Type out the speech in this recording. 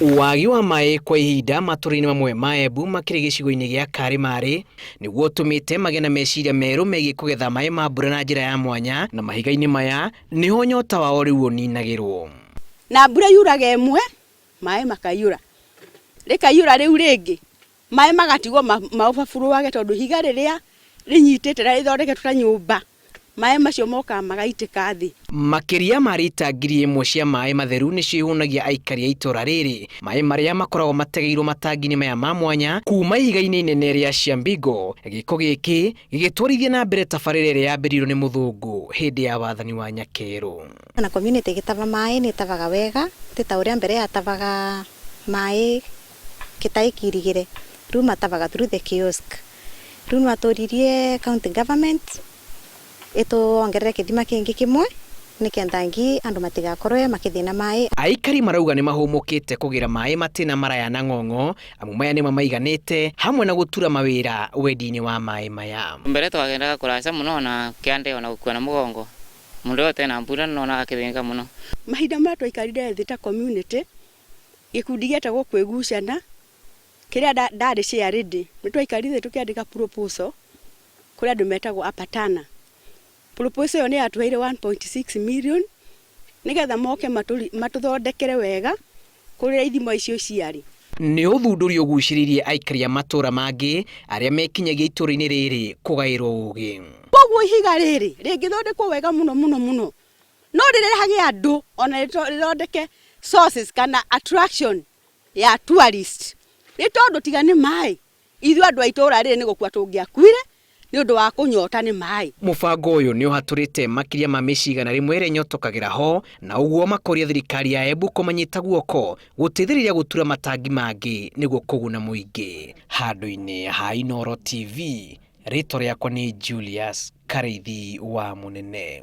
Wagi wa maĩ kwa ihinda matũra-inĩ mamwe ma Embu makĩria gĩcigo-inĩ gĩa Karĩmarĩ nĩguo ũtũmĩte magĩe na meciria merũ megiĩ kũgetha maĩ ma mbura na njĩra ya mwanya, na mahiga-inĩ maya nĩho nyota wao rĩu ũninagĩrwo. Na mbura yuraga ĩmwe, maĩ makaiyũra, rĩkaiyũra rĩu rĩngĩ, maĩ magatigwo ma overflow tondũ ihiga rĩrĩa rĩnyitĩte na rĩthondeketwo ta nyũmba, maĩ macio mokaga magaitĩka thĩ. Makĩria ma rita 1000 cia maĩ matheru nĩcio ihũnagia aikari a itũra rĩrĩ. Maĩ marĩa makoragwo mategeirwo matangi-inĩ maya ma mwanya kuma ihiga-inĩ inene rĩa Ciambingo. Gĩko gĩkĩ gĩgĩtwarithia na mbere tabarĩra ĩrĩa yambĩrĩirio nĩ mũthũngũ hĩndĩ ya wathani wa Nyakerũ. Na community ĩgĩtaba maĩ nĩ ĩtabaga wega ti ta ũrĩa mbere yatabaga maĩ gĩtarĩ kĩirigĩre. Rĩu matabaga through the kiosk. Rĩu nwatũririe county government ĩtuongerere kĩthima kĩngĩ kĩmwe nĩkenda ngi andũ matigakorwe makĩthĩna maĩ. Aikari marauga nĩ mahũmũkĩte kũgĩra maĩ matĩna maraya na ng'ong'o, amu maya nĩmo maiganĩte hamwe na gũtura mawĩra wendi-inĩ wa maĩ maya. Mbere twagendaga kũraca mũno na kĩande ona gũkua na mũgongo. Mũndũ wothe na mbura nĩonaga akĩthĩnĩka mũno. Mahinda marĩa twaikarire thĩ ta community, gĩkundi gĩetagwo kwĩgucana, kĩrĩa ndarĩ chairlady, nĩ twaikarire thĩ tũkĩandĩka proposal kũrĩ andũ metagwo Apatana. Proposal ĩyo nĩ yatũheire 1.6 million nĩgetha moke matũthondekere wega kũrĩa ithimo icio ciarĩ. Nĩ ũthundũri ũgucĩrĩirie aikari a matũra mangĩ arĩa mekinyagia itũra-inĩ rĩrĩ kũgaĩrwo ũgĩ. Koguo ihiga rĩrĩ rĩngĩthondekwo wega mũno mũno mũno no rĩrehage andũ ona rĩthondeke sources kana attraction ya tourist, nĩ tondũ tiga nĩ maĩ ithuĩ andũ a itũra rĩrĩ nĩ gũkua tũngĩakuire nĩ ũndũ wa kũnyota nĩ maĩ. Mũbango ũyũ nĩ ũhatũrĩte makĩria ma mĩciĩ 100 ĩrĩa ĩnyotokagĩra ho, na ũguo makoria thirikari ya Embu kũmanyita guoko gũteithĩrĩria gũtura matangi mangĩ nĩguo kũguna mũingĩ. Handũ-inĩ ha Inooro TV, rĩtwa rĩakwa nĩ Julius Karĩithi wa Mũnene.